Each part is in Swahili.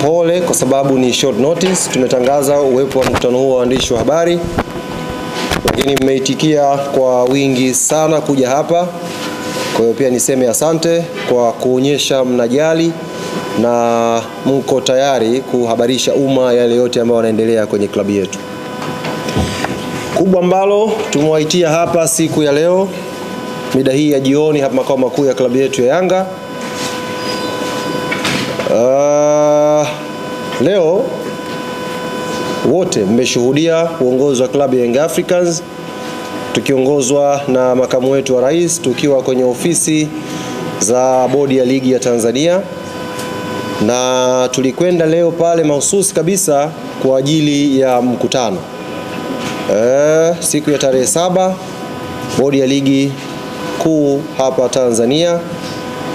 Pole kwa sababu ni short notice, tumetangaza uwepo wa mkutano huu wa waandishi wa habari, lakini mmeitikia kwa wingi sana kuja hapa. Kwa hiyo pia niseme asante kwa kuonyesha mnajali na mko tayari kuhabarisha umma yale yote ambayo yanaendelea kwenye klabu yetu. Kubwa ambalo tumewaitia hapa siku ya leo mida hii ya jioni hapa makao makuu ya klabu yetu ya Yanga. Leo wote mmeshuhudia uongozi wa klabu ya Young Africans tukiongozwa na makamu wetu wa rais tukiwa kwenye ofisi za bodi ya ligi ya Tanzania, na tulikwenda leo pale mahususi kabisa kwa ajili ya mkutano. Siku ya tarehe 7 bodi ya ligi kuu hapa Tanzania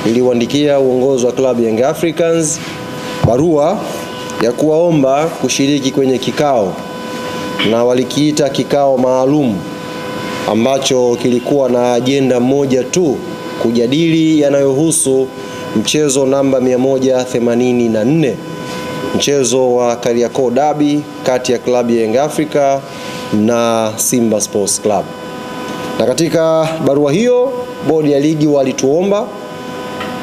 iliuandikia uongozi wa klabu Young Africans barua ya kuwaomba kushiriki kwenye kikao, na walikiita kikao maalum ambacho kilikuwa na ajenda moja tu, kujadili yanayohusu mchezo namba 184, mchezo wa Kariakoo Derby kati ya klabu ya Young Africa na Simba Sports Club. Na katika barua hiyo bodi ya ligi walituomba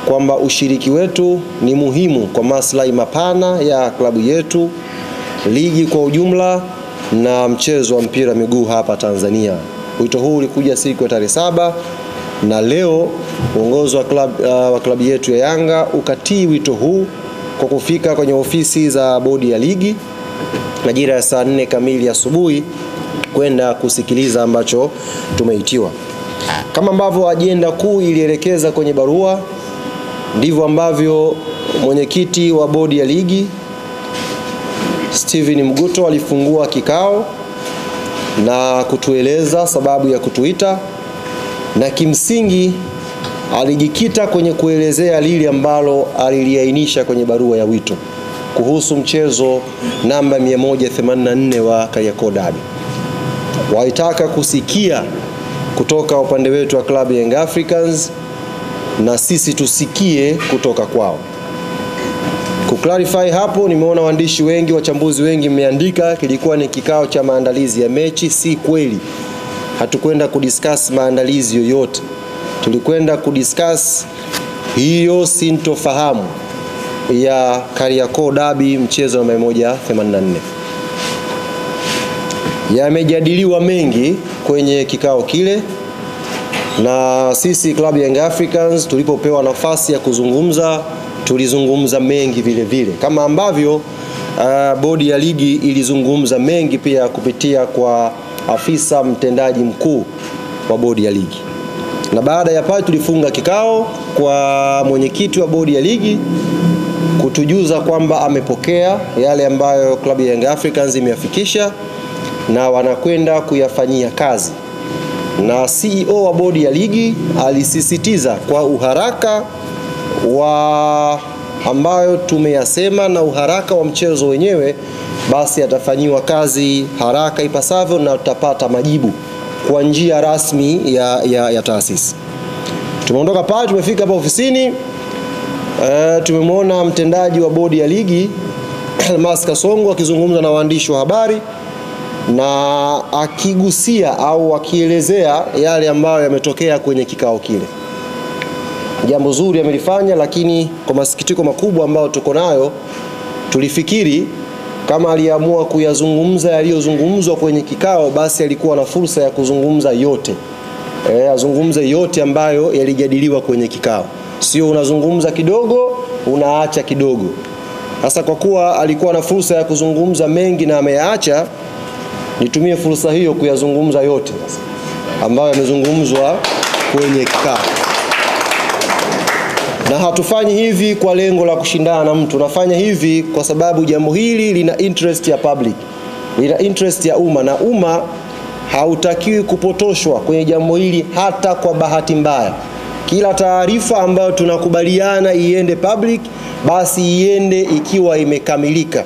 kwamba ushiriki wetu ni muhimu kwa maslahi mapana ya klabu yetu, ligi kwa ujumla na mchezo wa mpira miguu hapa Tanzania. Wito huu ulikuja siku ya tarehe 7 na leo uongozi wa klabu yetu ya Yanga ukatii wito huu kwa kufika kwenye ofisi za bodi ya ligi majira ya saa 4 kamili asubuhi kwenda kusikiliza ambacho tumeitiwa. Kama ambavyo ajenda kuu ilielekeza kwenye barua, ndivyo ambavyo mwenyekiti wa bodi ya ligi Steven Mguto alifungua kikao na kutueleza sababu ya kutuita, na kimsingi alijikita kwenye kuelezea lile ambalo aliliainisha kwenye barua ya wito kuhusu mchezo namba 184 wa Kariakoo Derby. Walitaka kusikia kutoka upande wetu wa klabu Young Africans na sisi tusikie kutoka kwao. Kuclarify hapo, nimeona waandishi wengi, wachambuzi wengi mmeandika kilikuwa ni kikao cha maandalizi ya mechi. Si kweli. Hatukwenda kudiscuss maandalizi yoyote. Tulikwenda kudiscuss hiyo sintofahamu ya Kariakoo Derby mchezo wa 184. Yamejadiliwa mengi kwenye kikao kile, na sisi klabu Young Africans tulipopewa nafasi ya kuzungumza tulizungumza mengi vile vile, kama ambavyo bodi ya ligi ilizungumza mengi pia kupitia kwa afisa mtendaji mkuu wa bodi ya ligi. Na baada ya pale tulifunga kikao kwa mwenyekiti wa bodi ya ligi kutujuza kwamba amepokea yale ambayo klabu ya Young Africans imeyafikisha na wanakwenda kuyafanyia kazi. Na CEO wa bodi ya ligi alisisitiza kwa uharaka wa ambayo tumeyasema na uharaka wa mchezo wenyewe, basi atafanyiwa kazi haraka ipasavyo na tutapata majibu kwa njia rasmi ya taasisi. Tumeondoka pale, tumefika hapa ofisini, tumemwona mtendaji wa bodi ya ligi Almas Kasongo akizungumza na waandishi wa habari na akigusia au akielezea yale ambayo yametokea kwenye kikao kile. Jambo zuri amelifanya, lakini kwa masikitiko makubwa ambayo tuko nayo, tulifikiri kama aliamua kuyazungumza yaliyozungumzwa kwenye kikao, basi alikuwa na fursa ya kuzungumza yote. Azungumze yote ambayo yalijadiliwa kwenye kikao. Sio unazungumza kidogo, unaacha kidogo. Sasa kwa kuwa alikuwa na fursa ya kuzungumza mengi na ameyaacha, nitumie fursa hiyo kuyazungumza yote ambayo yamezungumzwa kwenye kikao. Na hatufanyi hivi kwa lengo la kushindana na mtu. Tunafanya hivi kwa sababu jambo hili lina interest ya public, lina interest ya umma, na umma hautakiwi kupotoshwa kwenye jambo hili hata kwa bahati mbaya. Kila taarifa ambayo tunakubaliana iende public, basi iende ikiwa imekamilika.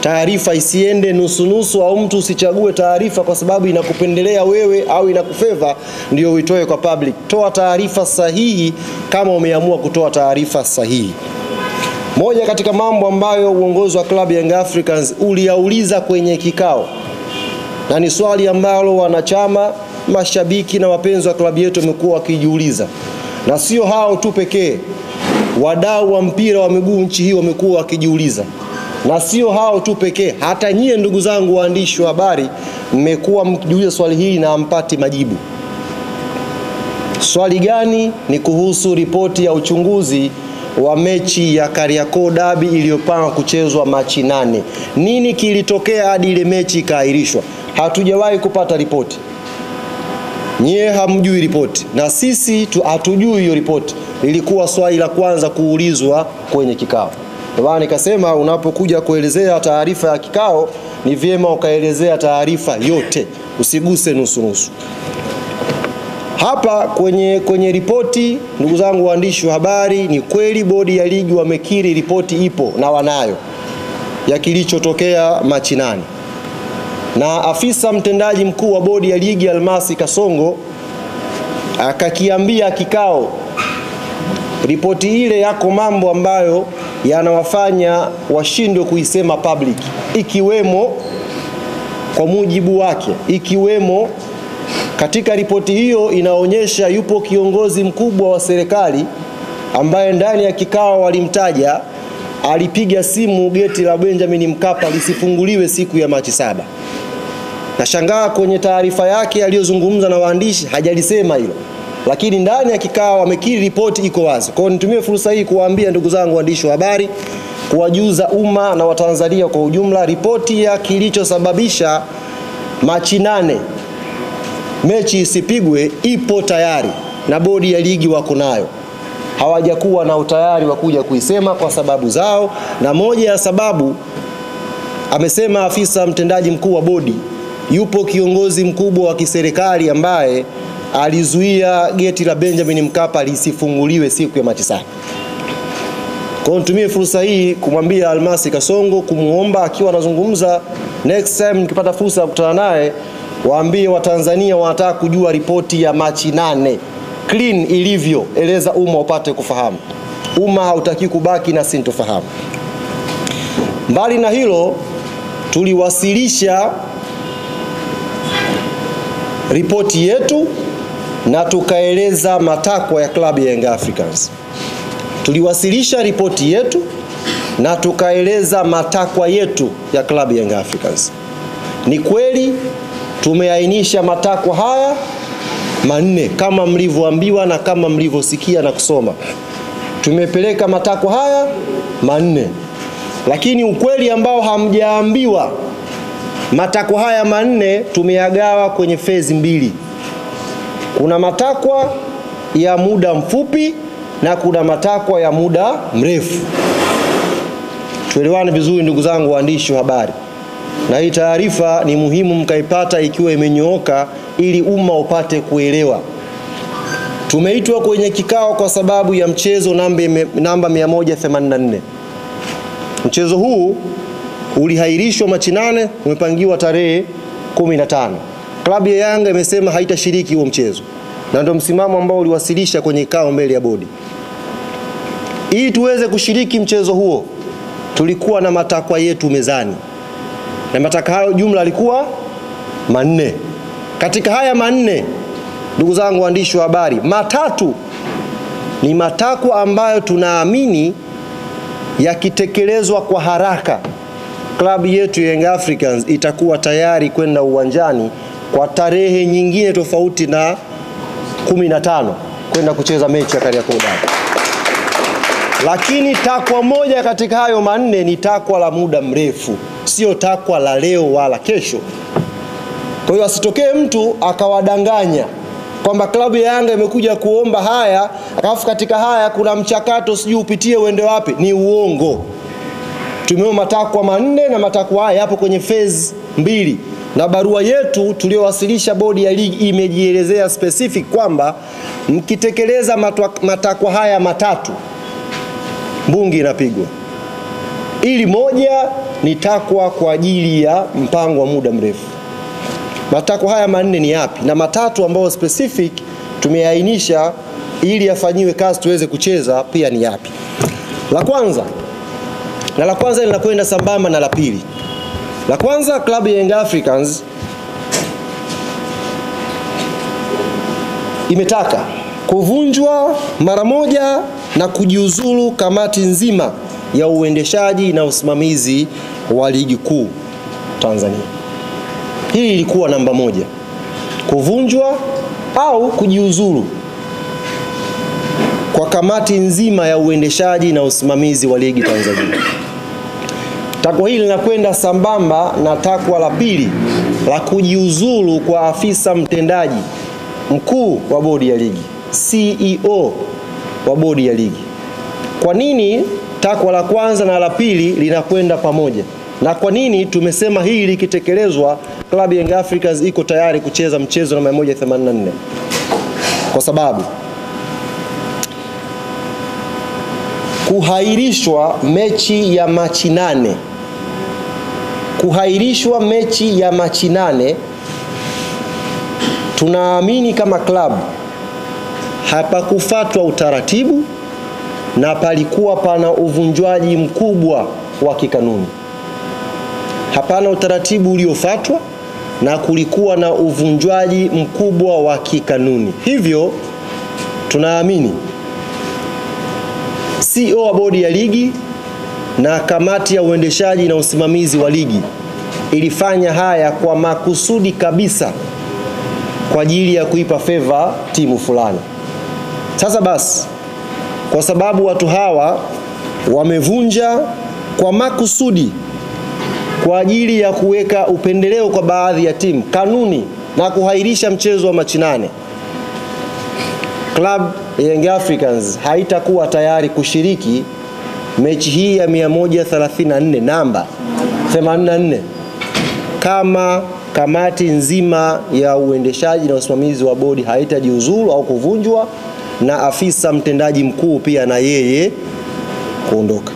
Taarifa isiende nusu-nusu, au mtu usichague taarifa kwa sababu inakupendelea wewe au inakufeva ndio uitoe kwa public. Toa taarifa sahihi kama umeamua kutoa taarifa sahihi. Moja katika mambo ambayo uongozi wa klabu ya Young Africans uliauliza kwenye kikao, na ni swali ambalo wanachama, mashabiki na wapenzi wa klabu yetu wamekuwa wakijiuliza, na sio hao tu pekee, wadau wa mpira wa miguu nchi hii wamekuwa wakijiuliza, na sio hao tu pekee, hata nyie ndugu zangu waandishi wa habari mmekuwa mkijiuliza swali hili na hampati majibu. Swali gani? Ni kuhusu ripoti ya uchunguzi wa mechi ya Kariakoo Derby iliyopangwa kuchezwa Machi 8. Nini kilitokea hadi ile mechi ikaahirishwa? Hatujawahi kupata ripoti. Nyie hamjui ripoti na sisi hatujui hiyo ripoti. Ilikuwa swali la kwanza kuulizwa kwenye kikao. Ndio maana nikasema unapokuja kuelezea taarifa ya kikao ni vyema ukaelezea taarifa yote, usiguse nusu nusu. Hapa kwenye ripoti, ndugu zangu waandishi wa habari, ni kweli bodi ya ligi wamekiri ripoti ipo na wanayo ya kilichotokea Machi 8. Na afisa mtendaji mkuu wa bodi ya ligi Almasi Kasongo akakiambia kikao, ripoti ile yako mambo ambayo yanawafanya washindwe kuisema public, ikiwemo kwa mujibu wake, ikiwemo katika ripoti hiyo inaonyesha yupo kiongozi mkubwa wa serikali ambaye ndani ya kikao walimtaja, alipiga simu geti la Benjamin Mkapa lisifunguliwe siku ya Machi 7. Nashangaa kwenye taarifa yake aliyozungumza na waandishi hajalisema hilo, lakini ndani ya kikao wamekiri ripoti iko wazi. Kwa hiyo nitumie fursa hii kuwaambia ndugu zangu waandishi wa habari, kuwajuza umma na Watanzania kwa ujumla, ripoti ya kilichosababisha Machi 8 mechi isipigwe ipo tayari na bodi ya ligi wako nayo. Hawajakuwa na utayari wa kuja kuisema kwa sababu zao, na moja ya sababu amesema afisa mtendaji mkuu wa bodi, yupo kiongozi mkubwa wa kiserikali ambaye alizuia geti la Benjamin Mkapa lisifunguliwe siku ya Machi 7. Kwa hiyo nitumie fursa hii kumwambia Almasi Kasongo, kumuomba akiwa anazungumza next time nikipata fursa ya kukutana naye, waambie Watanzania wanataka kujua ripoti ya Machi 8 clean ilivyo, eleza umma upate kufahamu. Umma hautaki kubaki na sintofahamu. Mbali na hilo, tuliwasilisha ripoti yetu na tukaeleza matakwa ya klabu ya Young Africans. Tuliwasilisha ripoti yetu na tukaeleza matakwa yetu ya klabu ya Young Africans. Ni kweli tumeainisha matakwa haya manne kama mlivyoambiwa na kama mlivyosikia na kusoma. Tumepeleka matakwa haya manne. Lakini ukweli ambao hamjaambiwa, matakwa haya manne tumeyagawa kwenye phase mbili. Kuna matakwa ya muda mfupi na kuna matakwa ya muda mrefu. Tuelewane vizuri ndugu zangu waandishi wa habari. Na hii taarifa ni muhimu mkaipata ikiwa imenyooka ili umma upate kuelewa. Tumeitwa kwenye kikao kwa sababu ya mchezo namba 184. Mchezo huu ulihairishwa Machi 8, umepangiwa tarehe 15. Klabu ya Yanga imesema haitashiriki huo mchezo, na ndio msimamo ambao uliwasilisha kwenye kikao mbele ya bodi. Ili tuweze kushiriki mchezo huo, tulikuwa na matakwa yetu mezani. Na matakwa hayo jumla alikuwa manne. Katika haya manne, ndugu zangu waandishi wa habari, matatu ni matakwa ambayo tunaamini yakitekelezwa kwa haraka, klabu yetu Young Africans itakuwa tayari kwenda uwanjani kwa tarehe nyingine tofauti na 15 kwenda kucheza mechi ya Kariakoo Derby. Lakini takwa moja katika hayo manne ni takwa la muda mrefu, sio takwa la leo wala kesho. Kwa hiyo asitokee mtu akawadanganya kwamba klabu ya Yanga imekuja kuomba haya, alafu katika haya kuna mchakato sijui upitie uende wapi. Ni uongo. Tumeomba matakwa manne na matakwa haya yapo kwenye phase mbili. Na barua yetu tuliyowasilisha bodi ya ligi imejielezea specific kwamba mkitekeleza matakwa haya matatu, mbungi inapigwa. Ili moja ni takwa kwa ajili ya mpango wa muda mrefu. Matakwa haya manne ni yapi? Na matatu ambayo specific tumeainisha ili yafanyiwe kazi tuweze kucheza pia ni yapi? La kwanza, Na la kwanza linakwenda sambamba na la pili. La kwanza, klabu ya Young Africans imetaka kuvunjwa mara moja na kujiuzulu kamati nzima ya uendeshaji na usimamizi wa ligi kuu Tanzania. Hii ilikuwa namba moja, kuvunjwa au kujiuzulu kwa kamati nzima ya uendeshaji na usimamizi wa ligi Tanzania. Takwa hili linakwenda sambamba na takwa la pili la kujiuzulu kwa afisa mtendaji mkuu wa bodi ya ligi, CEO wa bodi ya ligi. Kwa nini takwa la kwanza na la pili linakwenda pamoja? Na kwa nini tumesema hili likitekelezwa klabu ya Young Africans iko tayari kucheza mchezo na 184? Kwa sababu kuhairishwa mechi ya Machi 8, kuhairishwa mechi ya Machi 8, tunaamini kama klabu hapakufuatwa utaratibu na palikuwa pana uvunjwaji mkubwa wa kikanuni. Hapana utaratibu uliofuatwa na kulikuwa na uvunjwaji mkubwa wa kikanuni. Hivyo tunaamini CEO wa bodi ya ligi na kamati ya uendeshaji na usimamizi wa ligi ilifanya haya kwa makusudi kabisa kwa ajili ya kuipa favor timu fulani. Sasa basi, kwa sababu watu hawa wamevunja kwa makusudi kwa ajili ya kuweka upendeleo kwa baadhi ya timu kanuni na kuhairisha mchezo wa Machi 8, Club Young Africans haitakuwa tayari kushiriki mechi hii ya 134 namba 84 kama kamati nzima ya uendeshaji na usimamizi wa bodi haitajiuzulu au kuvunjwa na afisa mtendaji mkuu pia na yeye kuondoka.